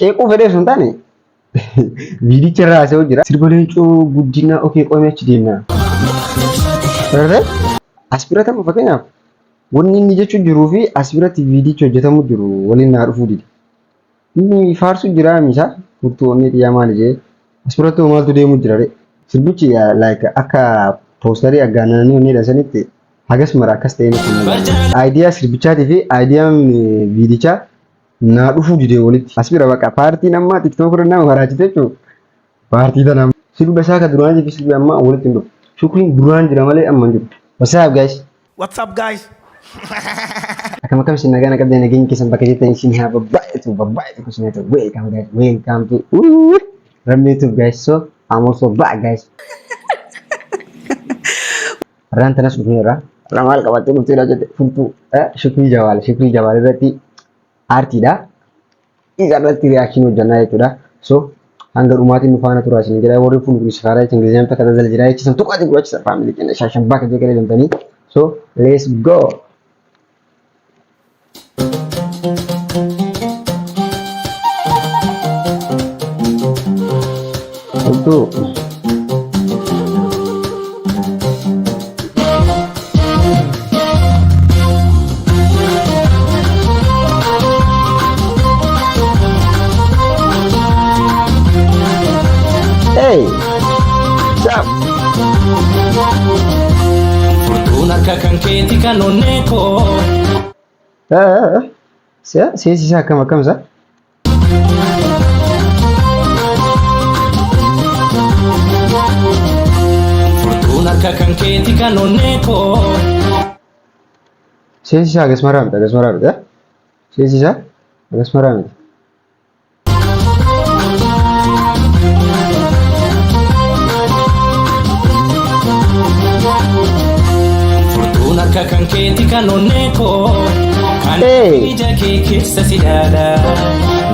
Qeequu fedhee osoo hin taane viidicha irraa haasa'uu jira. Sirba Leencoo Guddinaa okay qoomee achi deemna. Agartee? As biratti amma fakkeenyaaf wanni inni jechuu jiruu fi as biratti viidichi hojjetamu jiru waliin naa dhufuu dide. Inni faarsu jira misa furtuu onnee xiyyaa maali jee as biratti hoo maaltu deemu jira ree. Sirbichi like akka poostarii aggaanananii onnee sanitti hagas mara akkas ta'ee natti hin mul'atu. Aayidiyaa sirbichaatii fi aayidiyaan viidichaa naa dhufuu dide walitti. As bira baqa paartiin amma TikTok irra nama maraachite jechuun paartii tana sirba isaa ka duraanii fi sirbi ammaa walitti hin dhufu. Shukriin duraan jira malee amma hin jiru. What's up, guys? What's up, guys? Akkam akkam isin nagaa naqabdee nageenyi keessan bakka jirtan isin haa babbaay'atu babbaay'atu isin haa ta'u. Welcome, guys, welcome to Rammee Tube, guys. So I'm also back, guys. Har'aan tanas dhufneerra. Har'a maal qabattee dhufteedha jette furtuu Shukrii Jawaal Shukrii Jawaal irratti aartiidha. Isa irratti reaction hojjannaa jechuudha. So hanga dhumaatiin nu faana turaa isin jedha. Warri fuulli kunis haaraa jechuun Ingiliziyaan takka tajaajila jira jechisan tuqaatiin gurraachisa faamilii keenya shaashan bakka jeeqanii deemtanii. So let's go. Furtuu. Hey! Stop! Furtuun akka kan keeti kan onnee koo. Seensi isaa akkam akkam isaa? Furtuun akka kan keeti kan onnee koo. Seensi isaa hagas maraa miti hagas maraa miti. Seensi isaa hagas maraa miti. Furtuun akka kan keeti kan onnee koo. Kan Hey! ija kee keessa si dhaala.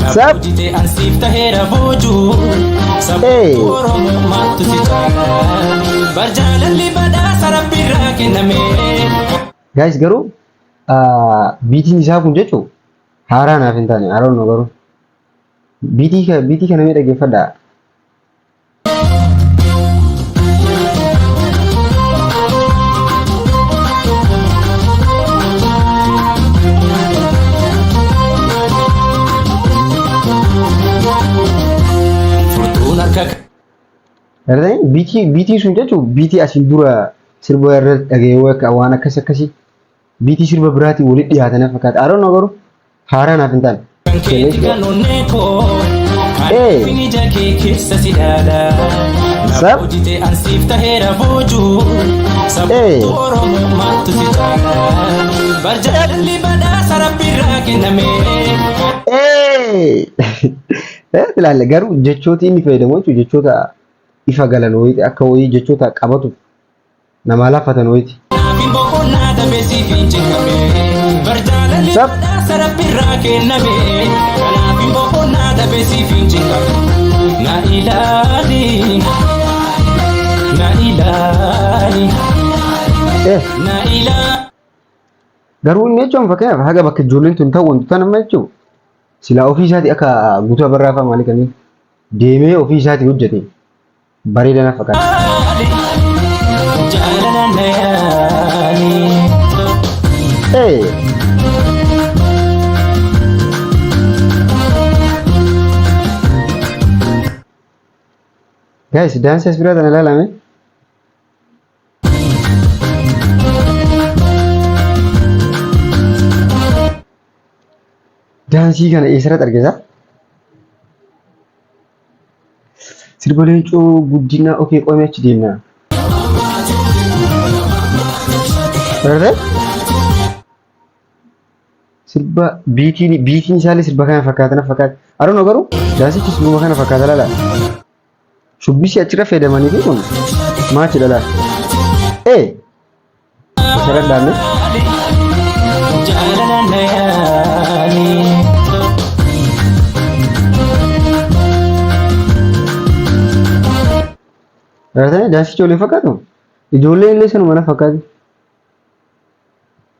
Na Sab! boojite an siif taheera boojuu. Hey! Sabboontuu Oromoo maaltu si caala? Bar jaalalli badhaasa rabbiirraa kenname. Guys, garuu biitiin isaa kun jechuun haaraa naaf hin taane. I don't know, garuu biitii kana mee dhaggeeffadhaa. Furtuun akka Gartanii biitiin sun jechuun biitii asiin dura sirba irra dhaga'ee waan akkas akkasii biitii sirba biraatiin walitti dhiyaatan fakkaata. I don't know, garuu haaraa naaf hin taane. Kan keeti kan onnee koo. Kan Hey! ija kee keessa si dhaala. Na Sab! boojite an siif taheera boojuu. Hey! Sabboontuu Oromoo maaltu si caala? Bar jaalalli badhaasa rabbiirraa kenname. Hey! Ilaalla garuu jechooti inni fayyadamu jechuun jechoota ifa galan wayiiti akka wayii jechoota qabatuuf namaa laffatan wayiiti. Naafin boqonnaa dhabee siif hin cinqame. Bar jaalalli Sab! badhaasa rabbiirraa kenname. Kanaafin boqonnaa dhabee siif hin cinqame. Na ilaali. Na ilaali. Na ilaali. Garuu inni jechuun fakkeenyaaf haga bakka ijoolleen tun ta'u wantoota nama jechuun silaa ofii isaatii akka guutuu abarraa fa'aa maalii kanneen deemee ofii isaatii hojjete bareeda na fakkaata. Jaalala na yaali. Hey! Guys, daansii as biraa tana ilaalame. Daansii kana eessarratti argisa? Sirba Leencoo Guddinaa okay qoomee achi deemna. Barate? Sirba biitiin isaallee sirba kana fakkaata na fakkaata. I don't know, garuu daansichi sirbuma kana fakkaata laala. Shubbisii achirra fayyadamanii fi kun maachi dhala. Ee! Isarra dhaabne. Jaalala na yaali. Baratanii daansichi waliin fakkaatu? Ijoolleen illee sanuma na fakkaati.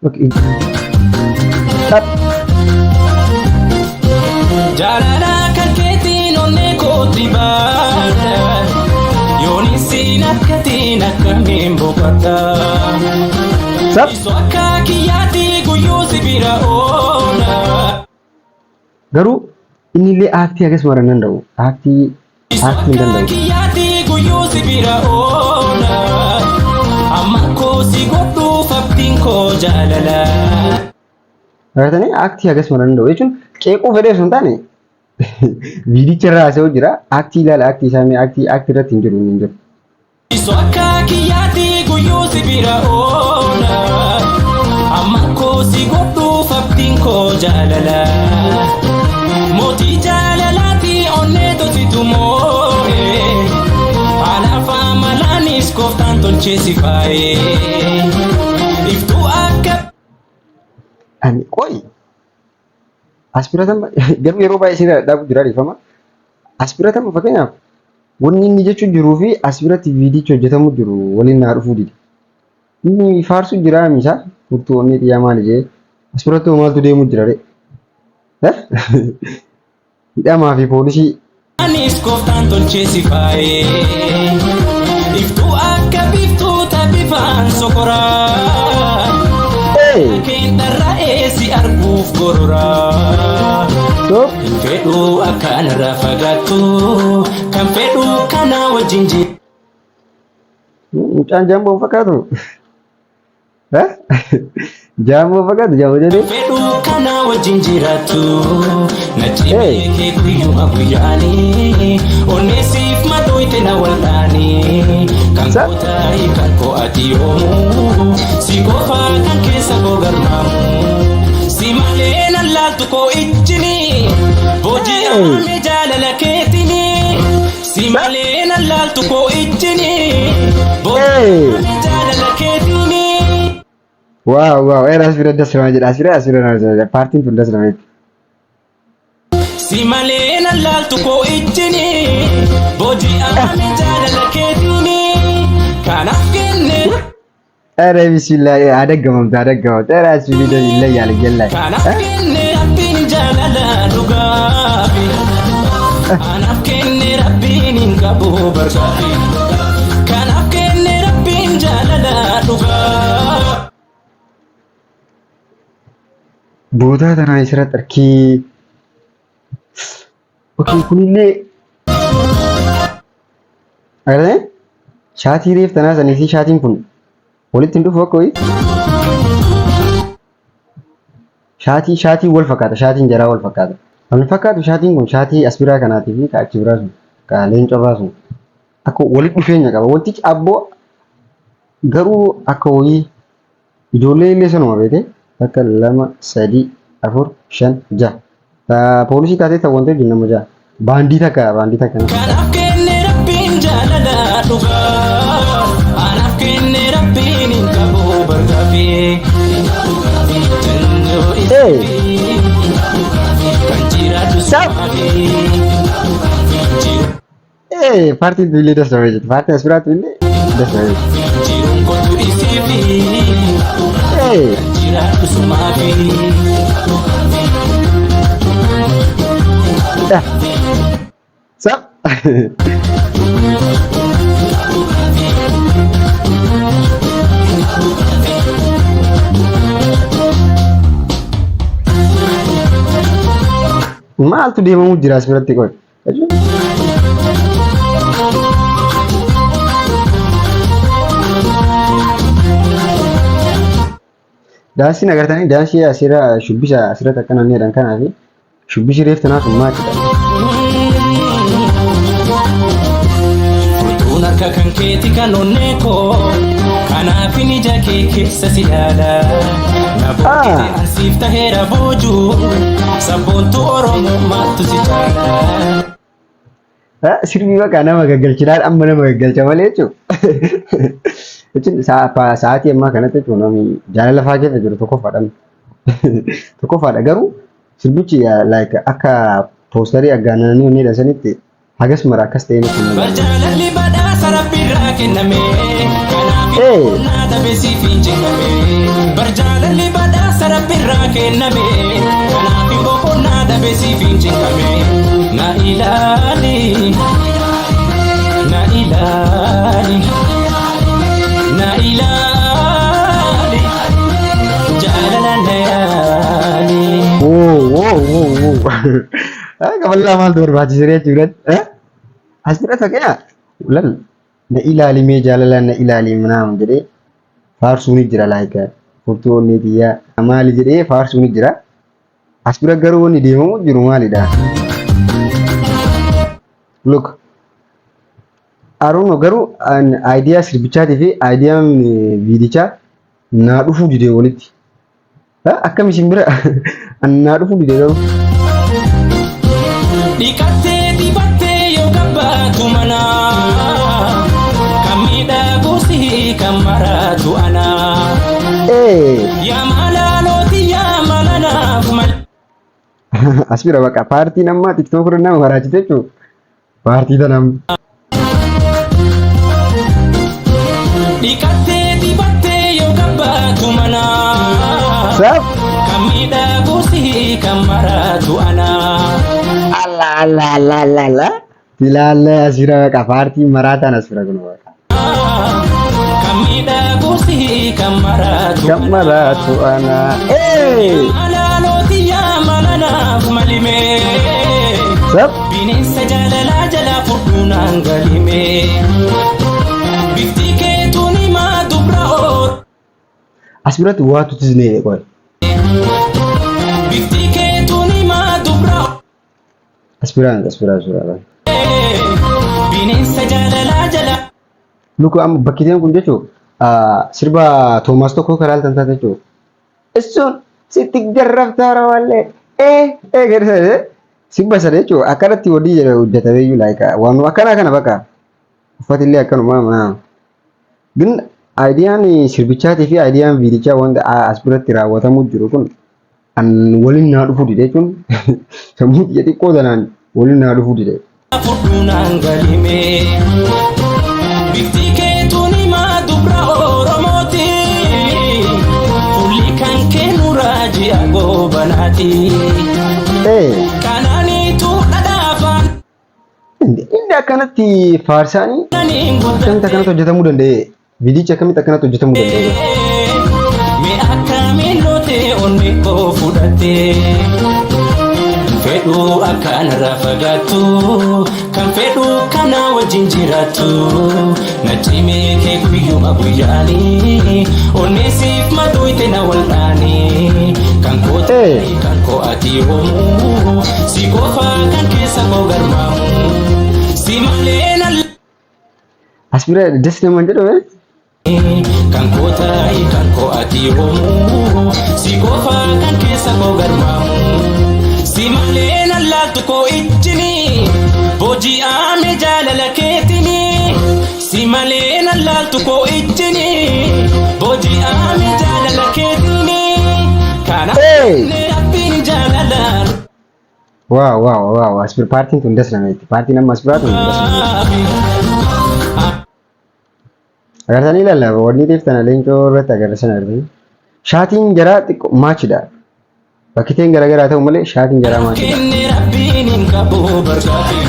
Okay. Tap. Jaalala kan kee. kootti baata. Yoon isin akkatiin akkamiin boqota. Sab Isu akka kiyyaatti guyyuu si bira oola. Garuu inni illee act akkas mara hin danda'u. Act Isu act hin akka danda'u. kiyyaatti guyyuu si bira oola. Amma koo si godhuuf abdiin koo jaalala. Agartanii, act akkas mara hin danda'u jechuun qeequu fedhee osoo hin taane viidicha irraa haasa'u jira. Act ilaala, act isaa mee act irratti hin jiru, inni hin jiru. Isu akka kiyyaatti guyyuu si bira oola. Amma koo si godhuuf abdiin koo jaalala. Mootii jaalalaati onnee tositu moo'e. Haala amalaanis gooftaan tolchee si faayee. Iftuu akka Ani qoyi as biratan garuu yeroo baay'ee isin dhaabu jira, dhiifama. As biratan fakkeenyaaf wanni inni jechuu jiruu fi as biratti viidichi hojjetamu jiru waliin naa dhufuu dide. Inni faarsu jira misa furtuu onnee xiyyaa maali jee, as biratti hoo maaltu deemu jira ree? Hidhamaa fi poolisii. Anis gooftaan tolchee si faayee. Iftuu akka biiftuuta bifaan sokoraa. Hey! Keen dharra'ee si arguuf gororaa. So Hin fedhuu akkanarraa fagaattu, kan fedhuu kana wajjin jiru. Mucaan jaamboo fakkaatu? Jaamboo fakkaatu, jaamboo jedhee? Fedhuu kana wajjin jiraattu na Hey! cimee kee guyyuma guyyaanii onneesiif madooyte na wal'aanii kan Sa koo taa'e kan koo ati yoomuu si qofaa kan keessa koo garmaamu si malee nan laaltu koo ijjini Hey! booji'ame jaalala keetini si Sa malee nan laaltu koo ijjini Hey! booji'ame jaalala keetini. Wow. Era as bira das nama jedha. As bira nama jedha. Paartiin tun das nama jetti. Si malee nan laaltu koo ijjini booji'ame jaalala keetini kanaaf kenne Era bismillah adaggamamte, adaggamamte. Era as bira illee yaala jalla. Kanaaf kenne rabbiin jaalala dhugaafi anaaf kenne rabbiin hin qabu barkaafi kanaaf kenne rabbiin jaalala dhugaa. Bootaa tanaa isirratti arkii. Okay, kunillee agartee shaatii reef tanaa sanii fi shaatiin kun walitti hin dhufu akka wayii. Shaatiin wal fakkaata, shaatiin jaraa wal fakkaata. Kan fakkaatu shaatiin kun shaatii as biraa kanaatii fi ka achi biraa sun, ka leencoo biraa sun akka walitti dhufeenya qaba. Wantichi abboo garuu akka wayii ijoollee illee sanuma beekte, takka, lama, sadii, afur, shan, jaha. Ta poolisii taatee ta'u wanta wajjin nama jaha. Baandii takka, baandii takka na fakkaata. Kanaaf kenne rabbiin jaalala dhugaa anaaf kenne rabbiin hin qabu bargaafi jannoo Hey! isiifi kan jiraatu Stop! sumaafi jiru Hey, paartiin tun illee das nama jetti. Paartiin as biraatu illee das nama jetti. Jiruun kootu isiifi Hey! kan jiraatu sumaafi. Ah, Stop! Maaltu deemamuu jira as biratti qoy? Daansiin agartanii, daansii asirra shubbisa asirratti akkana inni jedhan kanaa fi shubbisi reef tanaaf hin maachidha. Furtuun harka kan keeti kan onnee koo kanaaf ija kee keessa si ilaala. Na boojite ansiif taheera boojuu sabboontu Oromoo maaltu si caala. Sirbi bakka nama gaggalchinaan amma nama gaggalcha malee jechuudha. Jechuun sa'aatii ammaa kanatti jechuun namni jaalala fa'aa keessa jiru tokkoffaadha. Tokkoffaadha, garuu sirbichi like akka poostarii aggaananii onnee sanitti hagas mara akkas ta'ee nutti hin mul'atu. Jaalalli badhaasa rabbiirraa kenname kanaaf Ee. naa dhabe siif hin jenname. Bar jaalalli badhaasa rabbiirraa kenname kanaaf boqonnaa dhabe siif hin jenname. Na ilaali. ilaali. Na ilaali. Jaalala na yaali. Woo woo woo woo. Kaballaa maaltu barbaachise jechuu biratti? As bira fakkeenyaa lal na ilaali mee jaalalaan na ilaali ምናምን jedhee faarsuu ni jira, like furtuu onnee tiyyaa maali jedhee faarsuu ni jira. As bira garuu wanni deemamu jiru maalidha? Look, I don't know, garuu idea sirbichaatii fi ideaan viidichaa naa dhufuu didee walitti. Akkam isin bira naa dhufuu didee garuu. Dhiqattee dibattee yoo gabbaatu mana. Kan miidhagu si, kan maraatu ana. Yaa maalalooti, yaa maalanaaf malee. As bira bakka paartiin amma TikTok irra nama maraachite jechuudha. Paartii tana. Dhiqattee dibattee yoo gabbaatu mana. Sab. Kan miidhagu si, kan maraatu ana. Allah Allah Allah Allah Allah. Ilaalla, as bira bakka paartiin maraataan as bira kun bakka. Kan miidhagu si, kan maraatu Kan maraatu ana. Maalalooti, yaa maalanaaf malimee. Sab. Bineensa jaalalaa jalaa fudhuu naan galime. Bifti keetuun himaa dubra oor. As biratti waatu tiznee qoy. Bifti keetuun himaa dubra. As biraan, as biraa, as biraa. Bineensa jaalalaa jalaa. Luka amma bakkiteen kun jechuun sirba Toomaas tokko karaa ilaaltan taate jechuudha. Isuun sitti garraftaa rawaallee ee gadi sirba sana jechuudha, akkanatti walii jedhe hojjetamee iyyuu, like waan akkanaa kana bakka uffati illee akkanuma mana. ግን ideaan sirbichaatii fi ideaan viidichaa wanta as biratti raawwatamuu jiru kun an waliin naa dhufuu dide jechuun sammuu xiyya xiqqoo tanaan waliin naa dhufuu dide. Fudhuu naan galime. Bifti keetuun himaa dubra Oromooti. Fuulli kan kennu raaji'a goobanaati. Kanaaniitu dhadhaafaan. Inni akkanatti faarsaanii akkamitti akkanatti hojjetamuu danda'e? Viidichi akkamitti akkanatti hojjetamuu danda'e? Mee akkamiin lootee onnee koo fudhattee, fedhuu akkanarraa fagaattu, kan fedhuu kana wajjin jiraattu, na cimee kee guyyuma guyyaanii onnee siif maduyte na waldhaanii, kan koo kan koo ati hoomuu si qofaa kan keessa koo garmaamu si malee na As bira das naman jedhu. Kan koo ta'i, kan koo ati hoomuu si qofaa kan keessa koo garmaamu si malee nan laaltu koo ijjini booji'ame jaalala keetini, si malee nan laaltu koo ijjini booji'ame jaalala keetini, kana rabbiin jaalalaan. Wow, as bira paartiin tun das nama jetti. Paartiin amma as biraa tun das nama jetti. Agartanii ilaalla, wanni deeftana leencoo irratti agarsiisan agartanii. Shaatiin jaraa xiqqoo matchidha. Bakkiteen garaagaraa ta'u malee shaatiin jaraa matchidha. Kenne rabbiin hin qabu bargaafi.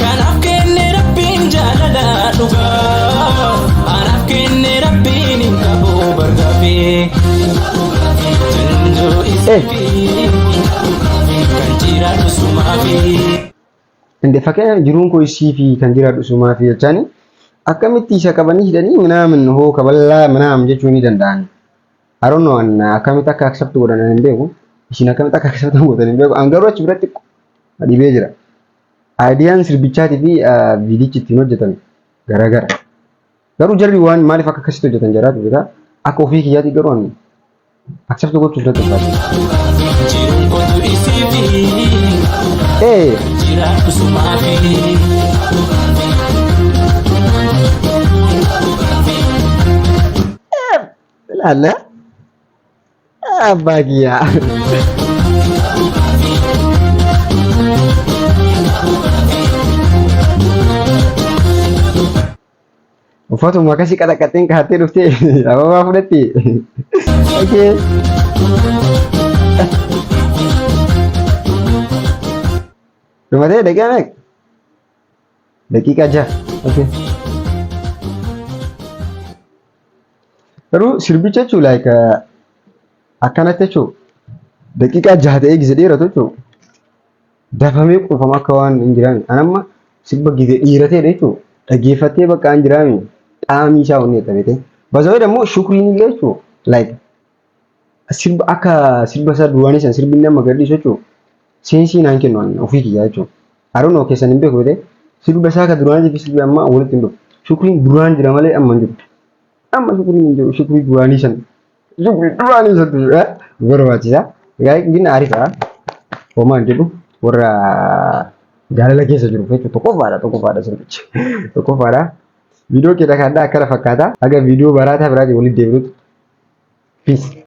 Kanaaf kenne rabbiin jaalala dhugaa. Anaaf kenne rabbiin hin qabu bargaafi. Janjoo isiifi kan jiraatu sumaafi. Inde fakkeenyaaf jiruun koo isii fi kan jiraadhu sumaa fi jechaani akkamitti isa qabanii hidhanii ምናምን hoo kaballaa ምናምን jechuu ni danda'an. I don't know, an akkamitti akka accept godhan hin beeku. Isin akkamitti akka accept godhan hin beeku. An garuu achi biratti dhibee jira. Ideaan sirbichaatii fi viidichi ittiin hojjetame garaagara. Garuu jarri waan maaliif akka akkasitti hojjetan jaraatu beekaa. Akka ofii kiyyaatti garuu an accept gochuuf natti ulfaata. Jiruun kootu isiifi jiraadhu sumaafi. Ilaalla. Abbaa kiyyaa. Uffatuma akkasii qaxaqaxeen kaa'attee dhuftee ababaa fudhatte. Okay. Dhumatee daqiiqaa meeqa? Daqiiqaa 6. Okay. Garuu sirbicha jechuun like akkanatti jechuun daqiiqaa 6 ta'ee gise dheeratu jechuun dafamee quufama akka waan hin jiraame. Anamma sirba gise dhiirateedha jechuun dhaggeeffattee bakka hin jiraame qaamii isaa onnee taphatee. Bazawee immoo Shukriin illee jechuun like sirba akka sirba isaa duraanii san sirbi nama gadhiisu jechuun seensii naan kennu ani ofii kiyyaa jechuun. Aroonoo keessan hin beeku ta'e, sirba isaa ka duraanii fi sirbi ammaa walitti hin dhufu. Shukriin duraan jira malee amma hin jiru. Amma Shukriin hin jiru, Shukrii duraanii san. Shukrii duraanii santu jira barbaachisa. Egaa inni ariifaa homaa hin jedhu, warra jaalala keessa jiru jechuudha. Tokkoffaadha, tokkoffaadha sirbichi. Tokkoffaadha. Viidiyoo keenya kan akkana fakkaata. Haga viidiyoo baraataa biraatiin walitti deebinutti. Peace.